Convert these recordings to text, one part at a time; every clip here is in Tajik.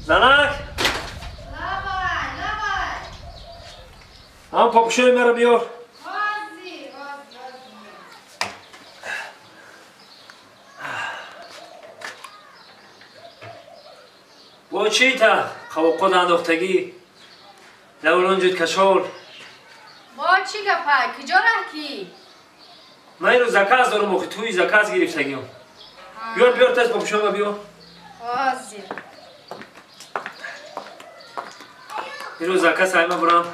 Занак! Лабай, лабай! Ам попшои маро биёр. Ҳозир, ҳозир, ҳозир. Бо чӣ та? Қавоқод андохтагӣ? Лавлон ҷуд кашол. Бо чӣ гапай? Куҷо раҳкӣ? Ман инро заказ дорам, охи туи заказ гирифтагиам. Биёр, биёр, тез попшома биёр. Ҳозир. Инро заказ айма бурам.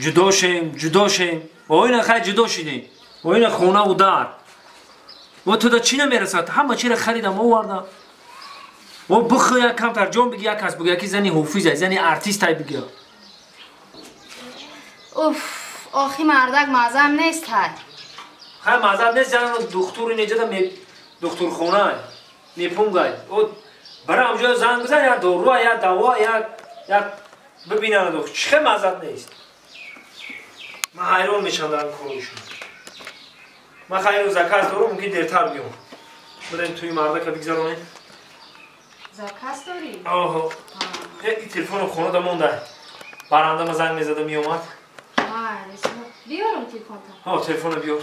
Ҷудо шем, ҷудо шем. Оина хай ҷудо шидем. Оина хонаву дар. Во туда чӣ намерасад? Ҳама чиро харидам, овардам. Во бихӯ як камтар ҷон биги, як кас биги, яки зани ҳофизай, зани артистай биги. Уф, охи мардак мазам нест ҳай. Хай мазам нест, зан духтури неҷада духтурхона мепунгай. О бара ҳамҷо занг бизан, як доруа, як даво, як бибинанд. Чӣ хел мазат нест? Ман ҳайрон мешавам дар ин коришон. Ман хайру заказ дорам, мумкин дертар биём. Бирем туи мардака бигзаронем. Заказ дорӣ? Оҳо. И телефоно хонада монда. Барандама занг мезада меомад. Биёрам телефонта? Ҳо, телефоно биёр.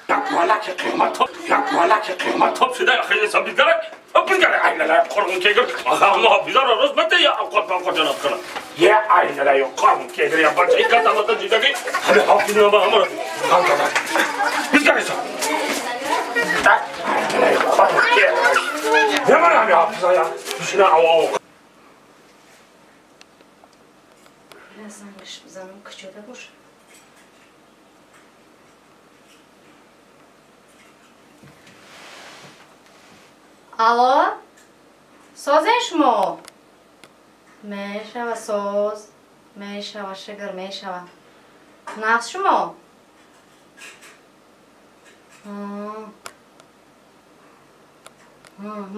Як валаки қимат топ, як валаки қимат топ шуда, хеле сабидгарак. Бизгаре айналай қурғун кегир. Аха, ҳофизаро рост бата я авқот авқот ҷаноб кунам. Я айналай қурғун кегир я бача ика тамата ҷидаги. Ҳами ҳофиз ба ҳамро. Ҳам бизгаре са. Так айналай қурғун кегир. Я ман ҳами ҳофиза я. Бишина ав ав. Зангш бизанам куҷода бошад? Алло? Созен шумо? Мешава соз, мешава шигр, мешава. Нағз шумо?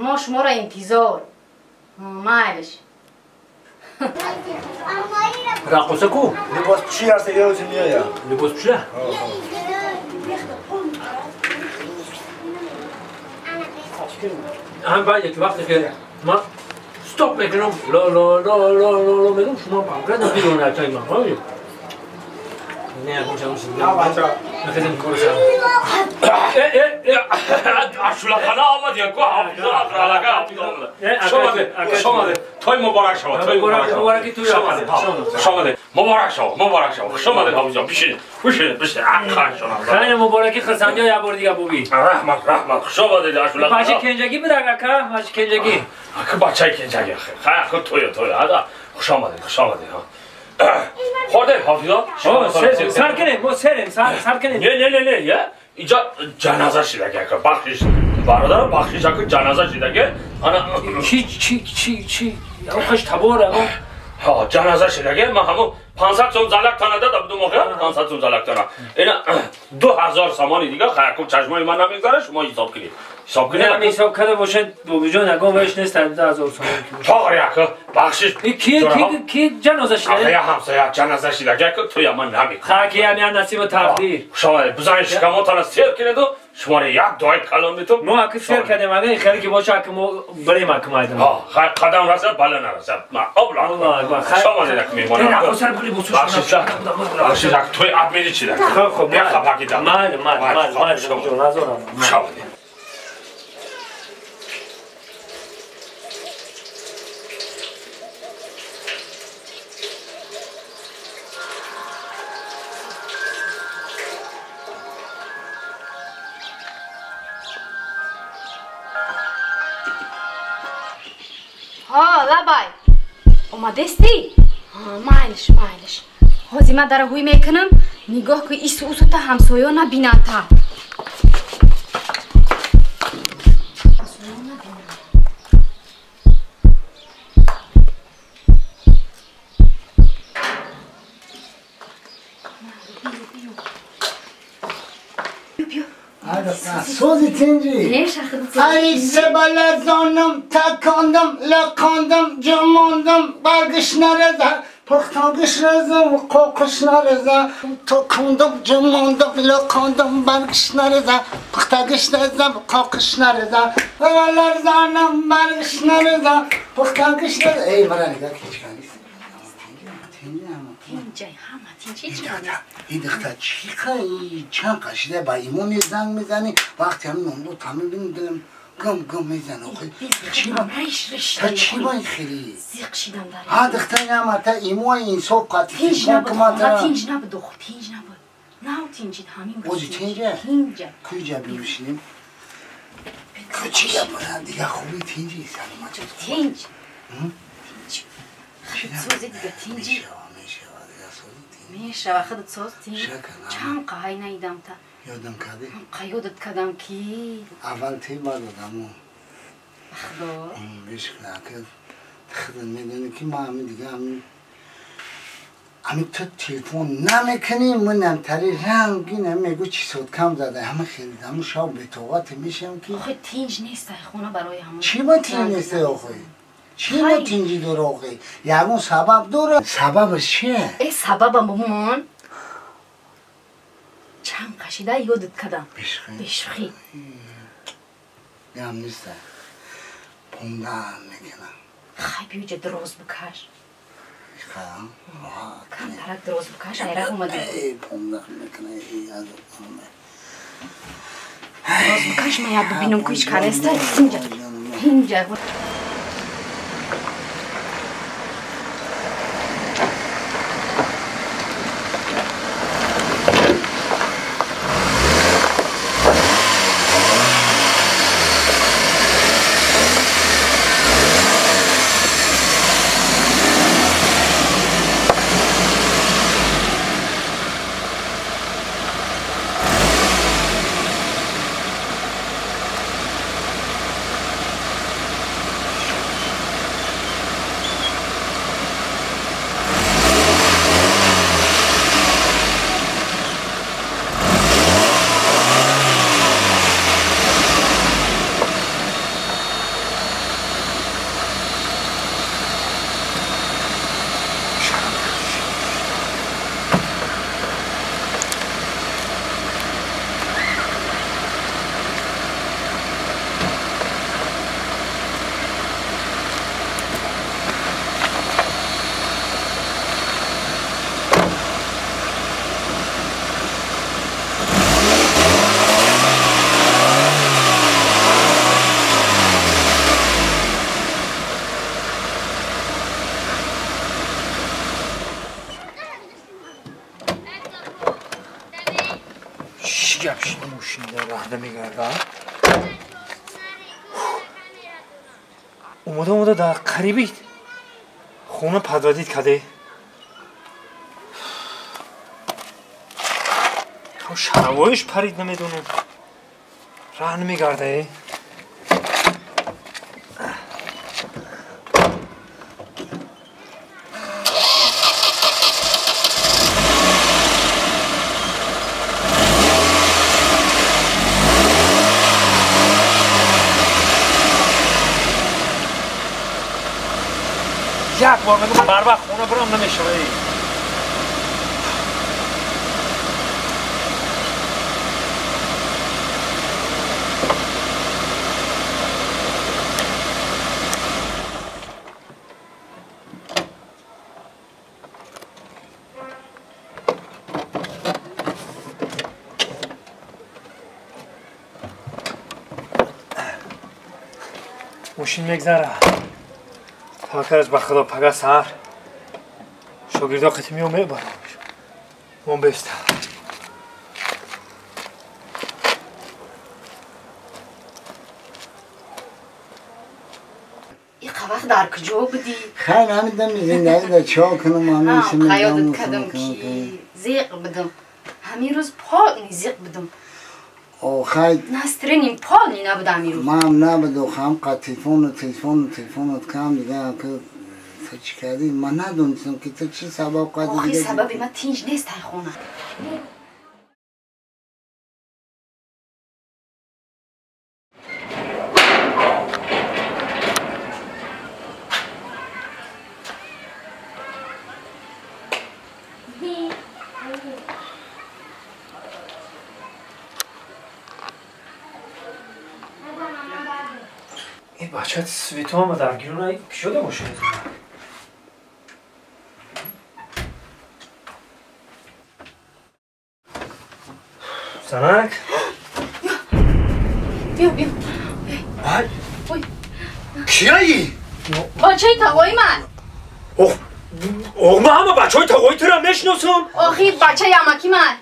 Мо шуморо интизор. Майлиш. Раққоса ку? Либоспӯшӣ ҳаст, ёзи меояд. Либоспӯшӣ? Ҳам баъд як вақте ки ман стоп мекунам, ло ло ло ло ло ло мегӯм, шумо конкретно бидонед акаи ман, фаҳмидед? Не, ягон нахезем кори сар. Ашулахона омад, яку ҳофиза aqrалага ҳофиза омада. Шомаде, шомаде. Той муборак шавад, той муборак шавад. Мубораки туй шомаде. Шомаде. Муборак шавад, муборак шавад. Хуш омадед ҳофиза. Бишинед, бишинед, бишинед. Аққан шонам. Хайр, мубораки хурсандиё як бор дига бубин. Раҳмат, раҳмат. Хуш омадед ашулахона. Бачаи кенҷагӣ буд ака, бачаи кенҷагӣ. Ака бачаи кенҷагӣ. Хайр, худ тӯё, тӯё. Ада хуш омадед, хуш омадед. Хӯрдед ҳофиза? Сар кунем, мо серем, сар кунем. Не, не, не, не, я. Инҷа ҷаноза шидаги ака, бахшиш. Бародар, бахшиш ака, ҷаноза шидаги. Ана чӣ чӣ чӣ чӣ? Охаш табор аго. Ҳа, ҷаноза шидаги. Ман ҳамон 500 сом залак тана дада будум охир, 500 сом залак тана. Ина 2000 сомони дига хаякум чашмои ман намегзара, шумо ҳисоб кунед. Ҳисоб кунед. Ҳам ҳисоб карда бошед, бобиҷон, ягон веш нест 2000 сомон. Тоғри ака, бахшиш. Ки ки ки ҷаноза шида? Я ҳамсоя ҷаноза шидаги ака, туя ман намекунам. Хаки ям я насибу тақдир. Хуш омадед. Бизанед шикамотана сер кунеду шуморо як дуои калон метум. Мо ака сер кардем, ага хеле ки боша ака мо барем ака майдон. Ҳа, хай қадам расад, бала нарасад. Ма обла. Аллоҳ акбар. Хуш омадед ака меҳмон. Хусар були бусуш. Бахшиш, бахшиш ака, туй админи чида. Хуб, хуб. Як хапаки дам. Майли, майли, майли, майли, назорам. Хуш омадед. Лабай, омадестӣ? Майлиш, майлиш. Ҳозир ман дара ҳуй мекунам, нигоҳ ку ису усута ҳамсоё набинанд та. Сози тинҷи. Ай зебалазонам, такондам, лақондам, ҷумондам, баргиш нареза, Пухтагиш резам, қоқиш нареза, то кундум ҷумондум лоқондум баргиш нареза, пухтагиш резам, қоқиш нареза, ларзанам баргиш нареза, пухтагиш реза. Эй, мара нигоҳ ҳеч кас нест. Тинҷай, ҳама тинҷ, ҳеч кас нест. Ин духтар чӣ қай чанд қашида ба имони занг мезанӣ, вақте ҳамин номдо та мебинӣ дилам гум гум мезанад. Охи чӣ ба та чӣ ба ин хеле? Зиқ шидам дар. Ҳа духтар ама та имои инсоф қатъи Тинҷ телефон набуд, кумата. хона тинҷ набуд, охо тинҷ набуд. Нав тинҷид ҳамин рӯз. Ози тинҷа? Тинҷа. Куҷа бимишинем? Чӣ гап дига хуби тинҷи саломат. Тинҷ. Тинҷ. Сози дига тинҷи. Мешава, мешава, дига сози тинҷ. Мешава, худат соз тинҷ. Шакар, Чанд қай наидам та. Ёдам кардӣ? Қай ёдат кардам ки. Аввал ти баъд одамо. Худо. Бешка, худат медонӣ ки ман ҳамин дига ҳамин ту телефон намекунӣ, манам тари рангин мегӯ чӣ соткам зада, ҳама хеле ҳамун шаб бетоқате мешавам ки. Охи тинҷ нест ай хона барои ҳамон. Чӣ ба тинҷ нест охи? Чӣ ба тинҷӣ дора охи? Ягон сабаб дора? Сабабаш чие? Э, сабабам бумон. Чанд қашида ёдат кардам. Бешухӣ? Бешухӣ. Гам нест. Пундан мекунам. Хай биёҷа дроз бикаш. Ха? Камтарак дроз бикаш, айрақ омадӣ. Э, пундан мекунам. Э, аз Дроз бикаш, ман як бибинам ку ҳеч кас нест. Тинҷа. Тинҷа. Чӣ гап шид мошинда раҳ намегардад? Омода омода дар қариби хона подводид каде. Шаравоиш парид намедонам. Раҳ намегарда. Як бор мегӯм барвақт хона бирам намешава. Мошин мегзара. Таваккалаш ба Худо, пага саҳар шогирдо қити меом мебарам. Мон беста. Иқа вақт дар куҷо будӣ? Хайр, ҳамин дами зиндагӣ дар чо кунам, ҳамин Ҳа, қаёдат кардам ки зиқ будам. Ҳамин рӯз полни зиқ будам. Охай Настроением полни набуд ҳамин рӯз. Ман набуд, охам қа телефону телефону телефонут кам дига ки ту чӣ кардӣ? Ман надонистам ки ту чӣ сабаб қадӣ Охи дига. сабаби ман тинҷ нест ай хона. ин бача светоама дар гирона кишода бошад. Занак? Биё, биё. Ай. Кияи? Бачаи тағои ман. Ох, ох, ман ҳама бачаҳои тағои туро мешиносам. Охи, бачаи амаки ман.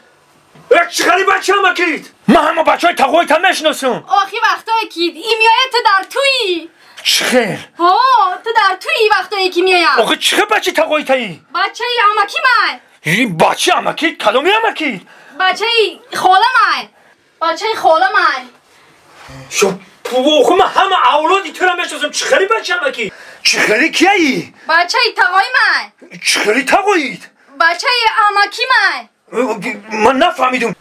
Чӣ хели бача амакит? Ман ҳама бачаҳои тағоита мешиносам. Охи, вақтое ки и меояд, ту дар туӣ. Чӣ хел? Ҳо, ту дар туӣ вақтое ки меояд. Охи, чӣ хел бачаи тағоитаӣ? Бачаи амаки ман. Бачаи амакит? Кадоми амакит? Бачаи хола ман. Бачаи хола ман. Шо, охи, ман ҳама авлоди туро мешиносам. Чӣ хели бача амакит? Чӣ хели кияӣ? Бачаи тағои ман. Чӣ хели тағоит? Бачаи амаки ман. Ман нафаҳмидум.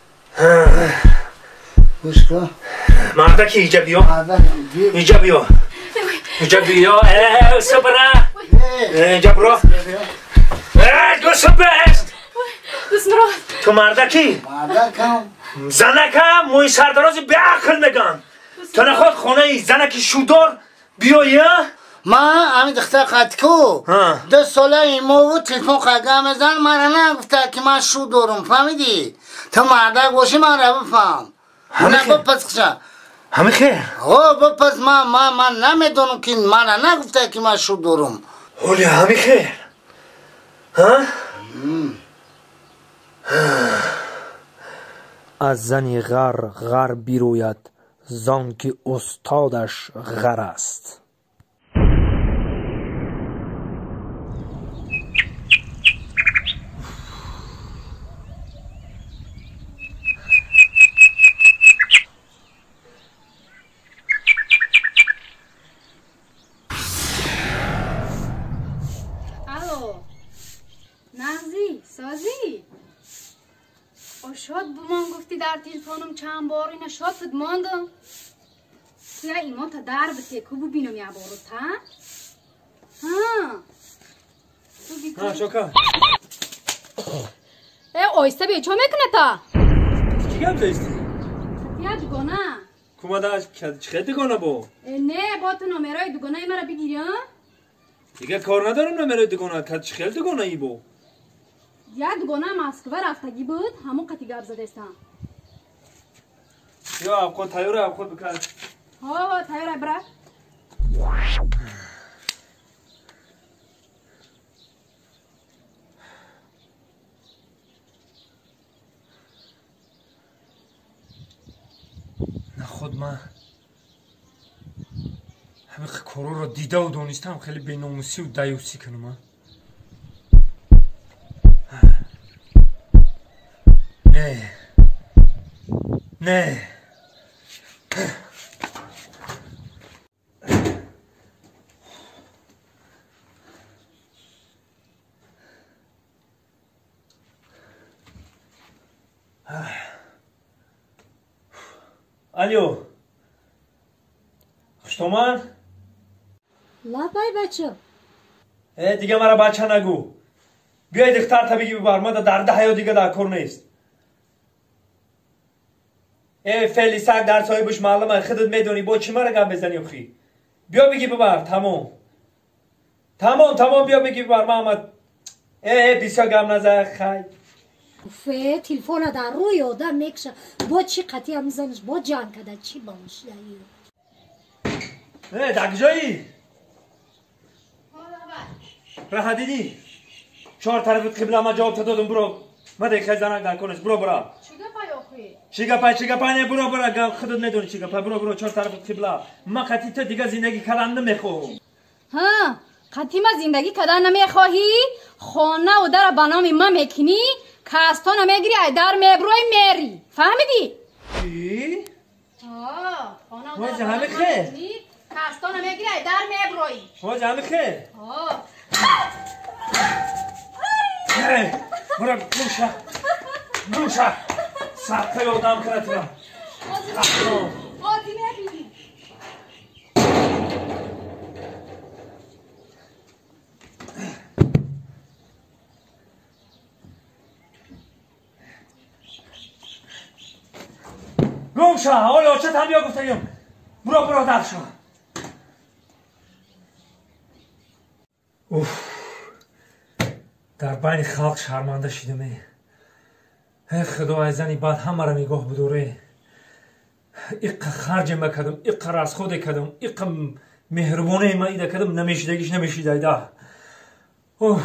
Гӯш кун. Мардаки, иҷа биё. Иҷа биё. Иҷа биё. Сабра. Иҷа биро. Гӯсабест. Дӯстмурод. Ту мардаки? Мардакам. Занака мӯи сардарози беақл меган. Ту наход хонаи занаки шудор биёӣ? Ман ҳамин духтар қатку 2 сола имову телефон қага мезан, мара нагуфта ки ман шу дорум, фаҳмидӣ? Ту мардак бошӣ, мара бифаҳм. На бипас қиша. Ҳамин хел? Ҳо, бипас. Ман намедонам ки мара нагуфта ки ман шу дорум. Ҳоли ҳамин хел? Ҳа? Аз зани ғар ғар бирӯяд, зон ки устодаш ғар аст. Шод бумон гуфтӣ дар телефонум чанд бор, ина шод буд мондам. Ту я имон та дар бите, ку бубинам я бору та? Ҳа. Ҳа, шока. Э, оҳиста биё, чо мекунад та? Чӣ гап заисти? Я дугона. Кумада чӣ хел дугона бо? Э, не, бо ту номерои дугонаи мара бигирӣ, а? Дига кор надорам номерои дугона, чӣ хел дугонаи бо? Як дугона Москва рафтагӣ буд, ҳамон қати гап задестам. Ё, авқот тайёра, авқот бикар. Ҳо, тайёра, бира. Наход ман ҳамин корҳоро дидаву донистам, хеле беномусию даюсӣ кунам, а? Не. Не. Алло. Хуштоман? Лабай бача. Э, дига мара бача нагӯ. Биёй духтарта бигӣ бибар, мада дарди ҳаё дига дар кор нест. Э, фели саг дар соҳибаш маълума, худат медонӣ, бо чӣ мара гап мезанӣ охӣ? Биё бигӣ бибар, тамом. Тамом, тамом, биё бигӣ бибар, Муҳаммад. Э, бисёр гап назан, хай. Фе, телефона дар рӯи одам мекша. Бо чӣ қатъия мизаниш, бо ҷанг када, чӣ бомш? Э, дар куҷоӣ? Раҳа дидӣ? Чор тарафи қибла ман ҷавоб додам, буро. Ма дақиқа занак дар кор нест, буро, буро. Чӣ гапай охӣ? Чӣ гапай, чӣ гапай, не, буро, буро, худат медонӣ чӣ гапай, буро, буро, чор тарафи қибла. Ман қатъи ту дига зиндагӣ кардан намехоҳам. Ҳа, қатъи ма зиндагӣ кардан намехоҳӣ? Хонаву дара ба номи ман мекунӣ, кастона мегирӣ, ай дар мебурой мери. Фаҳмидӣ? Чӣ? Ҳо, хонаву Ҳоҷи, дара ба ҳамин номи ман хел? мекунӣ, кастона мегирӣ, ай дар мебурой. Ҳоҷи, ҳамин хел? Ҳо. Буро, гумша. Гумша. Садқаи одам кунад туро. Ҳозир мебинӣ. Гумша, ҳоли очат ҳам биё гуфтагим. Буро, буро, дар шо. Уф, дар байни халқ шарманда шидаме. Э худо, ай зани бад ҳамаро нигоҳ бидоре. Иққа харҷе макардам, иққа расходе кардам, иққа меҳрубоне ма ида кардам, намешидагиш намешидайда. Уф.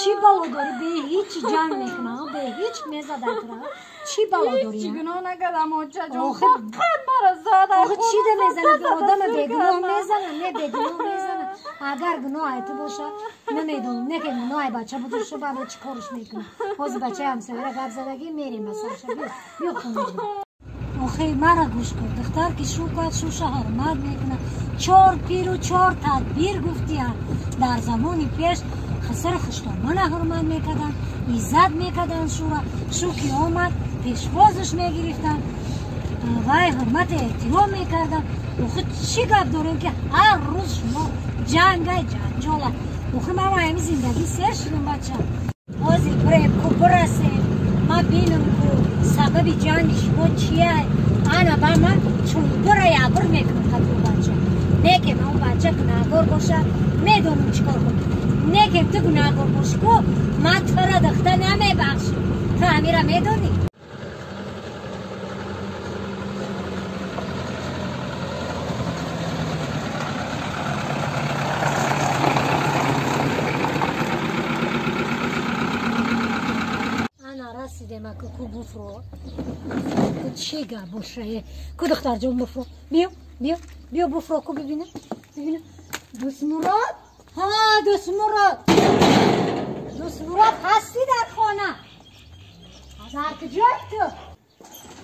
Чӣ бало дорӣ? Бе ҳеҷ ҷанг мекунам, бе ҳеҷ мезадай тура. Чӣ бало дорӣ? Ҳеҷ гуноҳ накардам, очаҷон. Фақат мара зад. Охи чӣ да мезанад? Одама бегуноҳ мезанад, не бегуноҳ мезанад. Агар гуноҳ ту боша, намедонам, не ки гуноҳи бача буда, баъд чӣ корш мекунам. Ҳозир бачаи ҳамсояра гап задагӣ мерем ба сарша. Биё хона. Охи мара гӯш кун, духтар ки шу кард, шуша ҳурмат мекунад. Чор пиру чор тадбир гуфтиянд. Дар замони пеш хиср хуштомана ҳурмат мекарданд, иззат мекарданд шура. Шу ки омад, пешвозаш мегирифтанд, вай ҳурмати эҳтиром мекарданд. Охи чӣ гап дорем ки ҳар рӯз шумо ҷангай ҷанҷола. Охи ман ҳамин зиндагӣ сер шудам бача. Ҳозир бирем ку бирасем, ман бинам ку сабаби ҷанги шумо чия. Ана ба ман чунбура ябр мекунам қабли бача. Не ки ман бача гунаҳгор боша, медонам чӣ кор кунам. Не ки ту гунаҳгор бошӣ ку, ман тура духта намебахшам. Ту ҳамира медонӣ? Ана расидем аку ку буфро. Ку чӣ гап боша? Ку духтарҷон буфро. Биё, биё, биё буфро ку бибинам. Бибинам. Дӯстмурод? Ҳа, Дӯстмурод. Дӯстмурод ҳастӣ дар хона? Дар куҷои ту?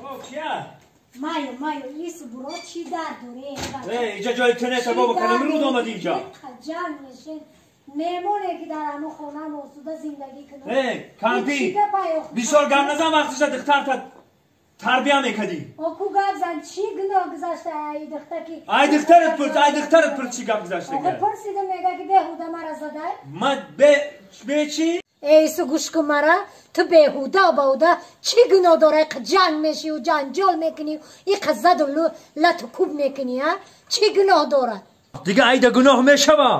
О, кия? Майо, майо, ис бурод чӣ дар дорӣ? Э, иҷа ҷои ту нест, бобо, кадом руд омадӣ иҷа? Ҷанг мешин. Меҳмоне ки дар ҳамон хона носуда зиндагӣ кунад. Э, кампи, бисёр гап назан, вақтиша духтарта тарбия мекардӣ. Оку гап зан, чӣ гуноҳ гузашта ай духта ки? Ай духтарат пурс, ай духтарат пурс чӣ гап гузашта? Охи пурсидам, мега ки беҳуда мара задай. Ман бе чӣ? Эй су гӯш кун мара, ту беҳуда баҳуда чӣ гуноҳ дорай ҷанг мешиву ҷанҷол мекунӣ, иқа заду лату куб мекунӣ, а? Чӣ гуноҳ дорад? Дига айда гуноҳ мешава.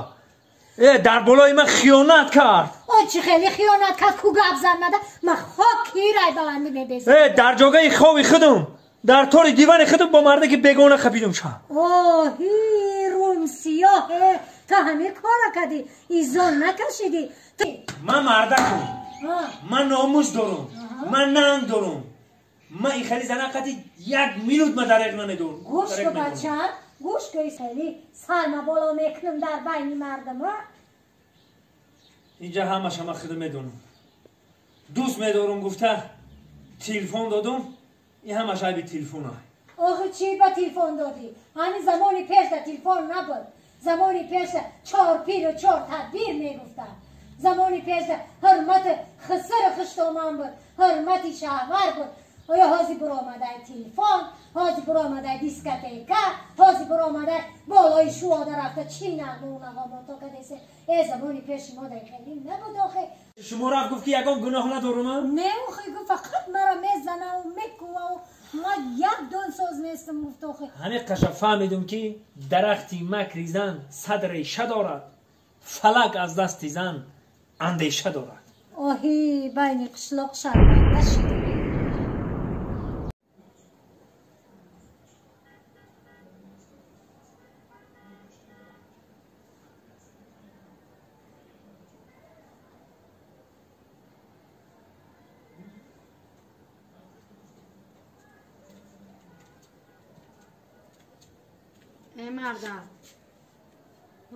Э, дар болои ман хиёнат кард. О, чӣ хеле хиёнат кард? Ку гап зан мада, ман хок ҳирай баландӣ мебезам. Э, дар ҷогаи хови худум, дар тори дивани худум бо мардаки бегона хапидум ша. О, ҳирум сиёҳ, ту ҳамин кора кардӣ, изон накашидӣ. Ман мардакум, ман номус дорум, ман нанг дорум. Ман ин хеле зана қати як минут ма дареғ намедорум. Гӯш кун бача, гӯш кун, хеле сарма боло мекунам дар байни мардум. Инҷа ҳамаша ман худам медонам. Дӯст медорум гуфта телефон додум, ин ҳамаш айби телефона. Охи чӣ ба телефон додӣ? Ҳамин замони пешда телефон набуд. Замони пешда чор пиру чор тадбир мегуфтанд. Замони пешда ҳурмати хисри хуштоман буд, ҳурмати шаҳвар буд. Оё ҳозир биромадай телефон, ҳозир биромадай дискотека, ҳозир биромадай болои шуода рафта чӣ нағму нағомото кадесе. Э, замони пеши мо дар хеле набуд охе. Шумо рафт гуфт ки ягон гуноҳ надорум? Не, охе гуфт фақат мара мезанаву мекуваву ман як дон соз нестам гуфт охе. Ҳамин қаша фаҳмидум ки дарахти макри зан сад реша дорад, фалак аз дасти зан андеша дорад. Оҳи, байни қишлоқ шарманда шидам. Э мардак,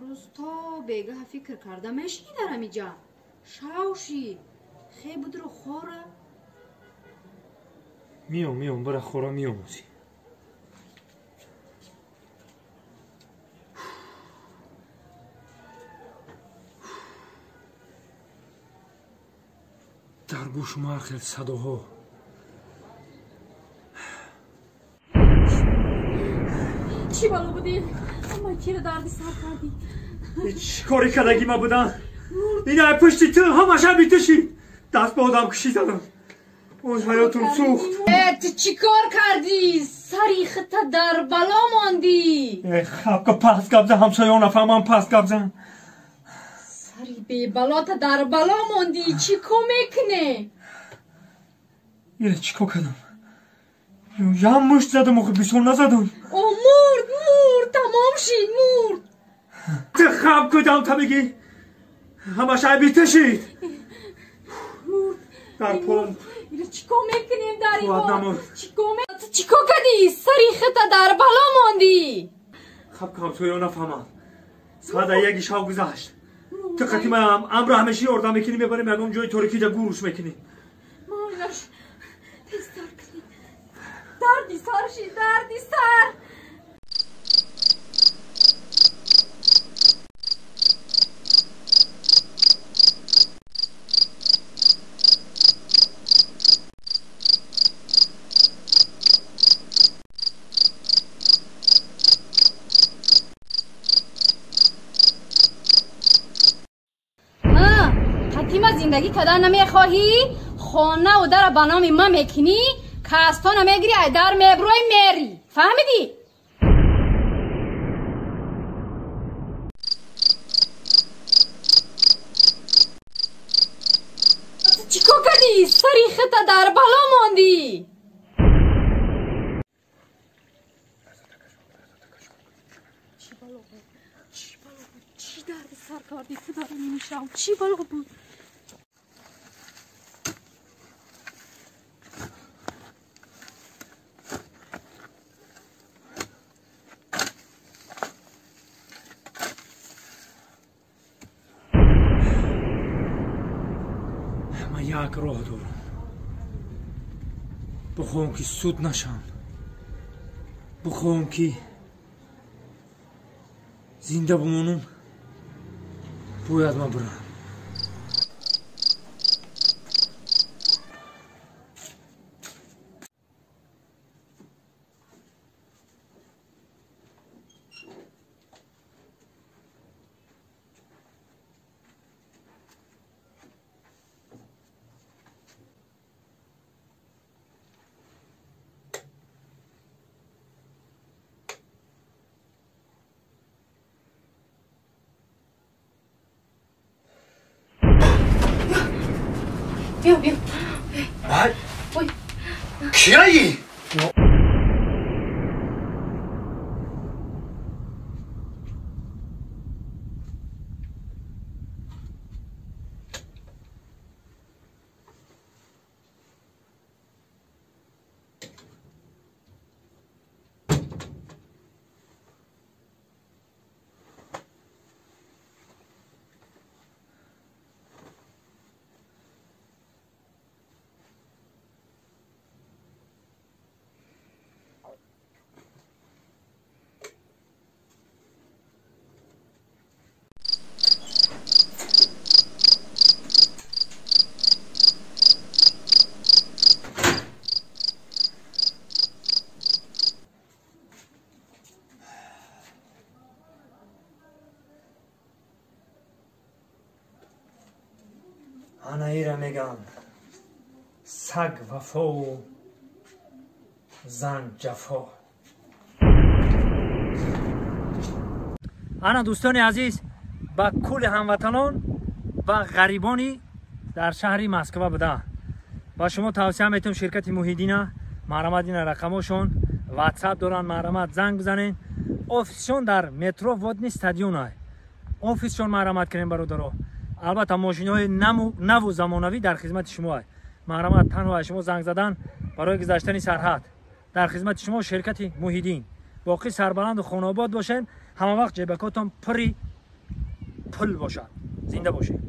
рӯз то бегаҳа фикр карда мешинӣ дар ҳамиҷа? Шавши, хе будро хора. Миём, миём, бара хора миём. Гӯшум ҳар хел садоҳо. Чӣ бало будӣ? Ама кира дарди сар кардӣ? Чӣ кори кардагӣ ма будан? Ина пушти ту ҳамаша битуши. Даст ба одам кушӣ задам. Он ҳаётум сӯхт. Ту чӣ кор кардӣ? Сари хита дар бало мондӣ. Хабка пас гап зан, ҳамсоё нафаҳмам, пас гап зан. Сари бебалота дар бало мондӣ. Чӣ кор мекунӣ? Ира чӣ кор кардам? Ям мушт задам, охи бисёр назадам. О, мурд, мурд, тамом шид, мурд. Ту хаб кудам та бигӣ. Ҳамаша битушид. Мурд. Дар пом. Ира чӣ кор мекунем дар ин ҳол? Ту чӣ кор кардӣ? Сари хита дар бало мондӣ. Хаб ҳамсоё нафаҳманд. Соат яки шав гузашт. Ту қати ма амра ҳамеши ёрдам мекунӣ, мебарем ягон ҷои торикида гӯруш мекунӣ. Мойлаш, тезтар кунед. Дарди сар шид, дарди сар. Қатима зиндагӣ кардан намехоҳӣ? Хонаву дара ба номи ман мекунӣ, кастона мегирӣ, ай дар мебурой мери. Фаҳмидӣ? Ту чӣ кор кардӣ? Сари хита дар бало мондӣ. Чӣ бало буд? Чӣ бало буд? Чӣ дарди сар кардӣ? Ту дар нимшав. Чӣ бало буд? Ман як роҳ дорам. Бихоҳам ки суд нашам. Бихоҳам ки зинда бимонам, бояд ман бирам. Бیا бیا. وای کیایی؟ Ана ира мегам саг вафову зан ҷафо. Ана дӯстони азиз, ба кулли ҳамватанон ва ғарибони дар шаҳри Москва буда ба шумо тавсия метавонам ширкати Муҳиддина, марҳамат ина рақамошон ватсап доранд, марҳамат занг бизанед. Офисшон дар метро Водный стадион ай. Офисшон марҳамат кунем бародаро. Албатта мошинҳои наву замонавӣ дар хизмати шумо ай. Марҳамат танҳо аз шумо занг задан барои гузаштани сарҳад. Дар хизмати шумо ширкати Муҳиддин. Боқӣ сарбаланду хонаобод бошед, ҳама вақт ҷебакотон пури пул бошад. Зинда бошед.